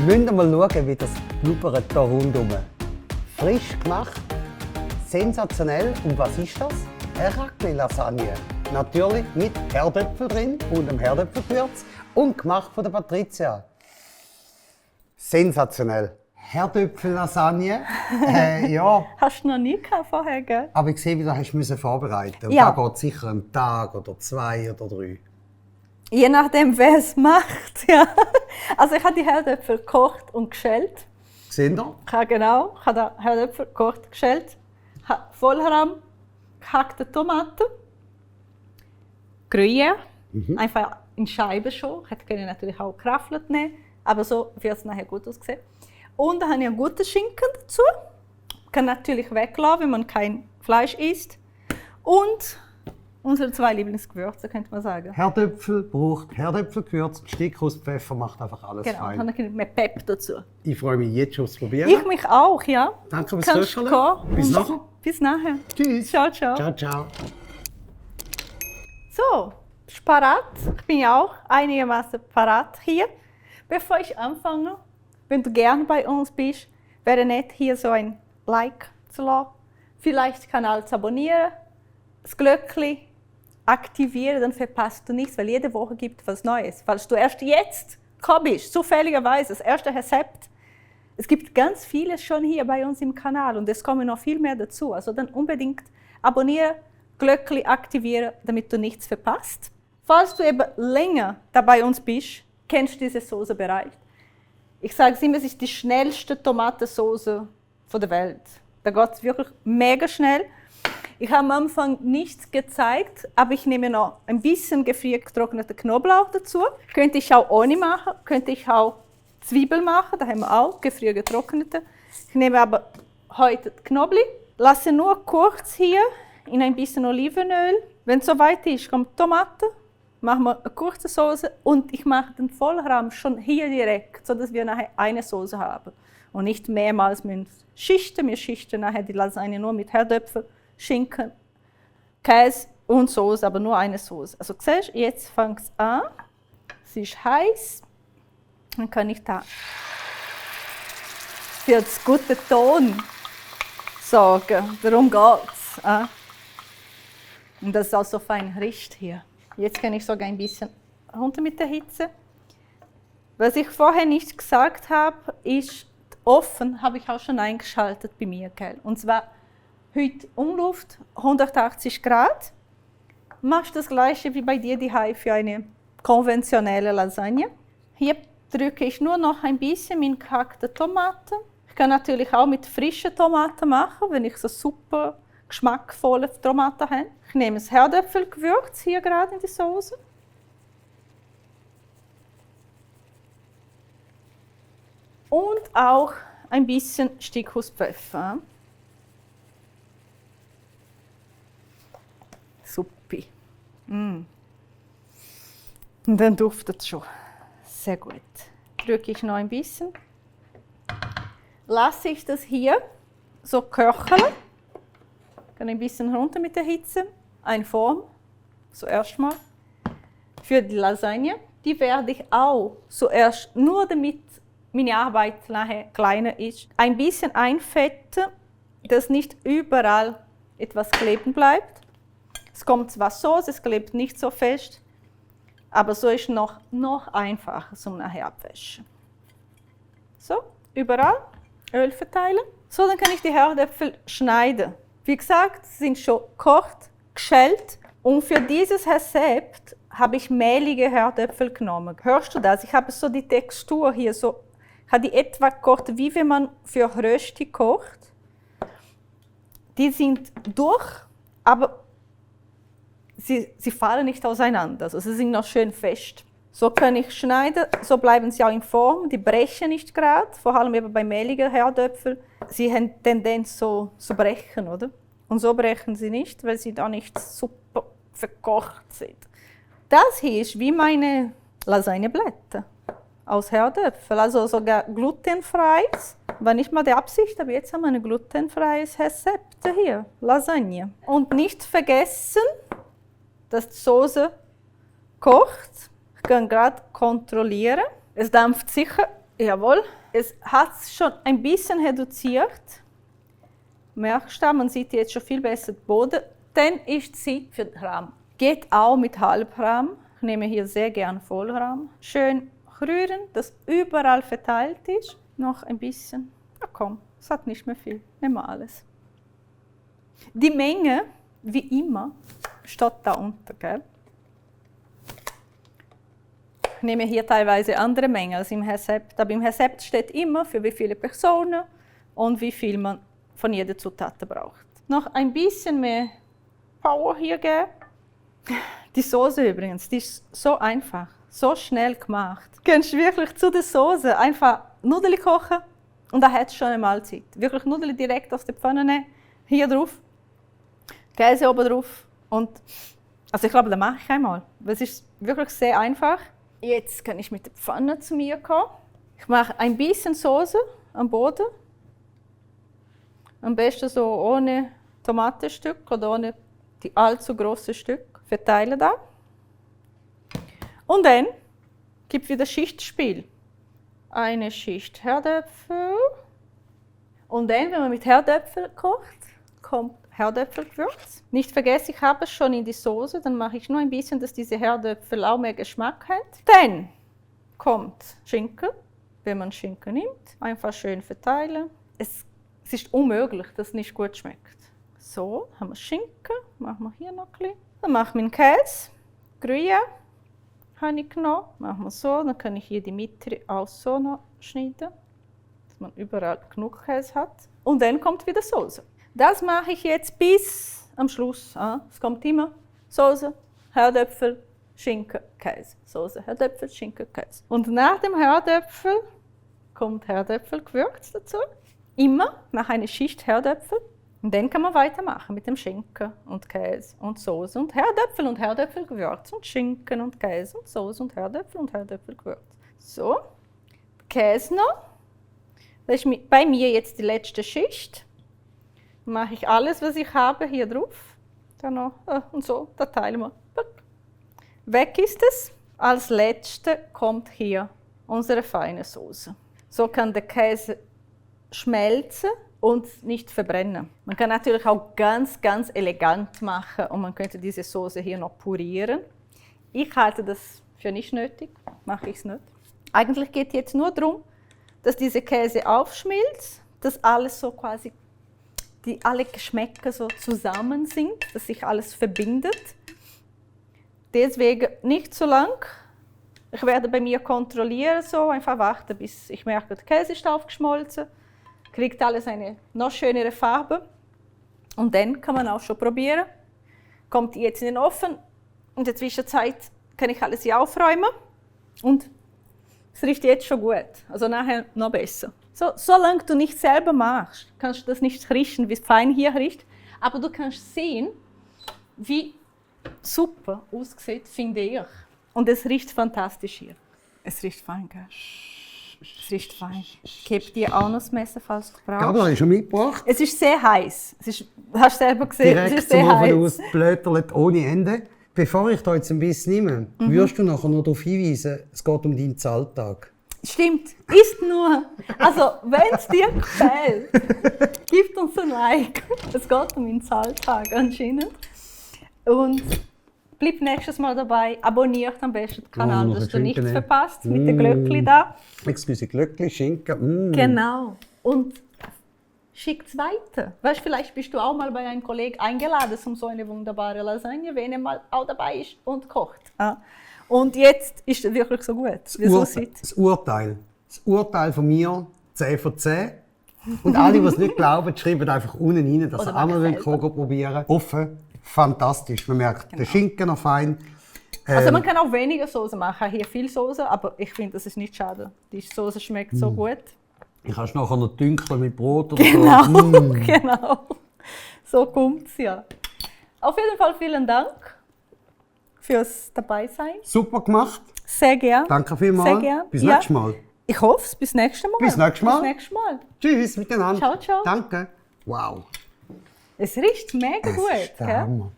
müsst ihr mal schauen, wie das blubbert hier rundherum. Frisch gemacht, sensationell. Und was ist das? Eine Raclette-Lasagne. Natürlich mit Herdöpfel drin und einem Herdöpfelgewürz und gemacht von der Patricia. Sensationell. Herdöpfel-Lasagne. Ja. Hast du noch nie gehabt vorher, gell? Aber ich sehe, wie du hast vorbereiten. Und Ja. da geht sicher einen Tag oder 2 oder 3. Je nachdem, wer es macht. Ja. Also ich habe die Herdöpfel gekocht und geschält. Seht ihr? Ich habe die Herdöpfel gekocht, geschält. Vollrahm, gehackte Tomaten, Gruyère, einfach in Scheiben schon. Ich hätte natürlich auch geraffelt nehmen, aber so wird es nachher gut aussehen. Und dann habe ich einen guten Schinken dazu. Kann natürlich weglassen, wenn man kein Fleisch isst. Und unsere 2 Lieblingsgewürze, könnte man sagen. Herdöpfel braucht Herdöpfelgewürz, Stickhuspfeffer macht einfach alles Genau, fein. dann habe ich mehr Pep dazu. Ich freue mich jetzt schon aufs Probieren. Ich mich auch, ja. Danke fürs Kannst Köcherle. kommen. Bis Und nachher. Bis nachher. Tschüss. Ciao, ciao. Ciao, ciao. So, bist du parat? Ich bin ja auch einigermaßen parat hier. Bevor ich anfange, wenn du gerne bei uns bist, wäre nett, hier so ein Like zu lassen. Vielleicht den Kanal zu abonnieren, das Glöckchen aktivieren, dann verpasst du nichts, weil jede Woche gibt es was Neues. Falls du erst jetzt gekommen bist, zufälligerweise, das erste Rezept. Es gibt ganz vieles schon hier bei uns im Kanal und es kommen noch viel mehr dazu. Also dann unbedingt abonnieren, Glöckchen aktivieren, damit du nichts verpasst. Falls du eben länger da bei uns bist, kennst du diese Soße bereits. Ich sage es immer, es ist die schnellste Tomatensauce der Welt. Da geht es wirklich mega schnell. Ich habe am Anfang nichts gezeigt, aber ich nehme noch ein bisschen gefriergetrockneten Knoblauch dazu. Könnte ich auch ohne machen, könnte ich auch Zwiebeln machen, da haben wir auch gefriergetrocknete. Ich nehme aber heute Knoblauch, lasse nur kurz hier in ein bisschen Olivenöl. Wenn es soweit ist, kommt Tomaten, machen wir eine kurze Soße und ich mache den Vollrahm schon hier direkt, sodass wir nachher eine Soße haben. Und nicht mehrmals mit Schichten. Wir schichten nachher die Lasagne nur mit Herdöpfel, Schinken, Käse und Soße, aber nur eine Soße. Also siehst du, jetzt fängt es an. Es ist heiß. Dann kann ich da für den guten Ton sorgen. Darum geht es. Und das ist auch so fein riecht hier. Jetzt kann ich sogar ein bisschen runter mit der Hitze. Was ich vorher nicht gesagt habe, ist, Ofen habe ich auch schon eingeschaltet bei mir. Gell? Und zwar heute Umluft 180 Grad. Machst das gleiche wie bei dir daheim für eine konventionelle Lasagne. Hier drücke ich nur noch ein bisschen mit gehackten Tomaten. Ich kann natürlich auch mit frischen Tomaten machen, wenn ich so super geschmackvolle Tomaten habe. Ich nehme das Herdöpfelgewürz hier gerade in die Soße. Und auch ein bisschen Stickhuspfeffer. Suppi. Und dann duftet es schon. Sehr gut. Drücke ich noch ein bisschen. Lasse ich das hier so köcheln. Dann ein bisschen runter mit der Hitze. Eine Form, zuerst mal, für die Lasagne. Die werde ich auch zuerst, nur damit meine Arbeit nachher kleiner ist, ein bisschen einfetten, dass nicht überall etwas kleben bleibt. Es kommt zwar Soße, es klebt nicht so fest, aber so ist noch einfacher zum nachher abwaschen. So, überall Öl verteilen. So, dann kann ich die Herdöpfel schneiden. Wie gesagt, sie sind schon gekocht, geschält. Und für dieses Rezept habe ich mehlige Herdöpfel genommen. Hörst du das? Ich habe so die Textur hier so, habe die etwa gekocht, wie wenn man für Rösti kocht. Die sind durch, aber sie fallen nicht auseinander. Also sie sind noch schön fest. So kann ich schneiden, so bleiben sie auch in Form. Die brechen nicht gerade, vor allem eben bei mehligen Herdöpfeln. Sie haben Tendenz so zu brechen, oder? Und so brechen sie nicht, weil sie da nicht super verkocht sind. Das hier ist wie meine Lasagneblätter aus Herdöpfel, also sogar glutenfreies. War nicht mal die Absicht, aber jetzt haben wir ein glutenfreies Rezept hier, Lasagne. Und nicht vergessen, dass die Soße kocht. Ich kann gerade kontrollieren. Es dampft sicher Jawohl, es hat schon ein bisschen reduziert. Merkst du, man sieht jetzt schon viel besser den Boden. Dann ist es Zeit für den Rahm. Geht auch mit Halbrahm. Ich nehme hier sehr gerne Vollrahm. Schön rühren, dass überall verteilt ist. Noch ein bisschen. Na komm, es hat nicht mehr viel. Nehmen wir alles. Die Menge, wie immer, steht da unten. Gell? Ich nehme hier teilweise andere Mengen als im Rezept. Aber im Rezept steht immer, für wie viele Personen und wie viel man von jeder Zutat braucht. Noch ein bisschen mehr Power hier geben. Die Soße übrigens, die ist so einfach, so schnell gemacht. Du kannst wirklich zu der Soße einfach Nudeln kochen und da hat es schon eine Mahlzeit. Wirklich Nudeln direkt aus der Pfanne nehmen, hier drauf, Käse oben drauf und also ich glaube, das mache ich einmal. Es ist wirklich sehr einfach. Jetzt kann ich mit der Pfanne zu mir kommen. Ich mache ein bisschen Soße am Boden. Am besten so ohne Tomatenstück oder ohne die allzu großen Stück. Verteile da. Und dann gibt es wieder Schichtspiel. Eine Schicht Herdöpfel. Und dann, wenn man mit Herdöpfel kocht, kommt Herdöpfelgewürz. Nicht vergessen, ich habe es schon in die Soße, dann mache ich nur ein bisschen, dass diese Herdöpfel auch mehr Geschmack hat. Dann kommt Schinken, wenn man Schinken nimmt. Einfach schön verteilen. Es ist unmöglich, dass es nicht gut schmeckt. So, haben wir Schinken, machen wir hier noch ein bisschen. Dann machen wir den Käse, Gruyère habe ich genommen. Machen wir so, dann kann ich hier die Mitte auch so noch schneiden, dass man überall genug Käse hat. Und dann kommt wieder Soße. Das mache ich jetzt bis am Schluss. Es kommt immer Soße, Herdöpfel, Schinken, Käse. Soße, Herdöpfel, Schinken, Käse. Und nach dem Herdöpfel kommt Herdöpfelgewürz dazu. Immer nach einer Schicht Herdöpfel. Und dann kann man weitermachen mit dem Schinken und Käse und Soße und Herdöpfelgewürz und Schinken und Käse und Soße und Herdöpfelgewürz. So, Käse noch. Das ist bei mir jetzt die letzte Schicht. Dann mache ich alles, was ich habe, hier drauf. Dann noch und so, da teilen wir. Weg ist es. Als letzte kommt hier unsere feine Soße. So kann der Käse schmelzen und nicht verbrennen. Man kann natürlich auch ganz, ganz elegant machen und man könnte diese Soße hier noch purieren. Ich halte das für nicht nötig, mache ich es nicht. Eigentlich geht es jetzt nur darum, dass diese Käse aufschmilzt, dass alles so quasi, alle Geschmäcker so zusammen sind, dass sich alles verbindet. Deswegen nicht so lang. Ich werde bei mir kontrollieren, so einfach warten, bis ich merke, der Käse ist aufgeschmolzen. Kriegt alles eine noch schönere Farbe. Und dann kann man auch schon probieren. Kommt jetzt in den Ofen. In der Zwischenzeit kann ich alles hier aufräumen. Und es riecht jetzt schon gut. Also nachher noch besser. So, solange du nicht selber machst, kannst du das nicht riechen, wie es fein hier riecht. Aber du kannst sehen, wie super aussieht, finde ich. Und es riecht fantastisch hier. Es riecht fein, gell? Es riecht fein. Ich gebe dir auch noch das Messer, falls du brauchst. Gabriel, hast du mitgebracht? Es ist sehr heiß. Hast du selber gesehen, Direkt es ist sehr zum Ofen heiß. aus, blöterlet ohne Ende. Bevor ich da jetzt ein bisschen nehme, würdest du nachher noch darauf hinweisen, es geht um deinen Zahltag. Stimmt, ist nur. Also, wenn es dir gefällt, gib uns ein Like. Es geht um meinen Zahltag anscheinend. Und bleib nächstes Mal dabei. Abonniert am besten den Kanal, dass du nichts verpasst mit den Glöckchen da. Excuse, Glöckchen, Schinken. Genau. Und schickt's weiter. Weißt, vielleicht bist du auch mal bei einem Kollegen eingeladen, um so eine wunderbare Lasagne, wenn er mal auch dabei ist und kocht. Ja. Und jetzt ist es wirklich so gut, wie es aussieht. Das Urteil von mir, 10 von 10. Und alle, die es nicht glauben, schreiben einfach unten rein, dass sie einmal probieren. Offen, fantastisch. Man merkt den Schinken noch fein. Also man kann auch weniger Soße machen, hier viel Soße, aber ich finde, das ist nicht schade. Die Soße schmeckt so gut. Ich kannst nachher noch dünkeln mit Brot oder genau, so. Genau. So kommt es ja. Auf jeden Fall vielen Dank fürs Dabeisein. Super gemacht. Sehr gern. Danke vielmals. Sehr gern. Bis nächstes Mal. Ich hoffe es. Bis nächstes Mal. Bis nächstes Mal. Bis nächstes Mal. Tschüss miteinander. Ciao, ciao. Danke. Wow. Es riecht mega gut. Das ist der Hammer.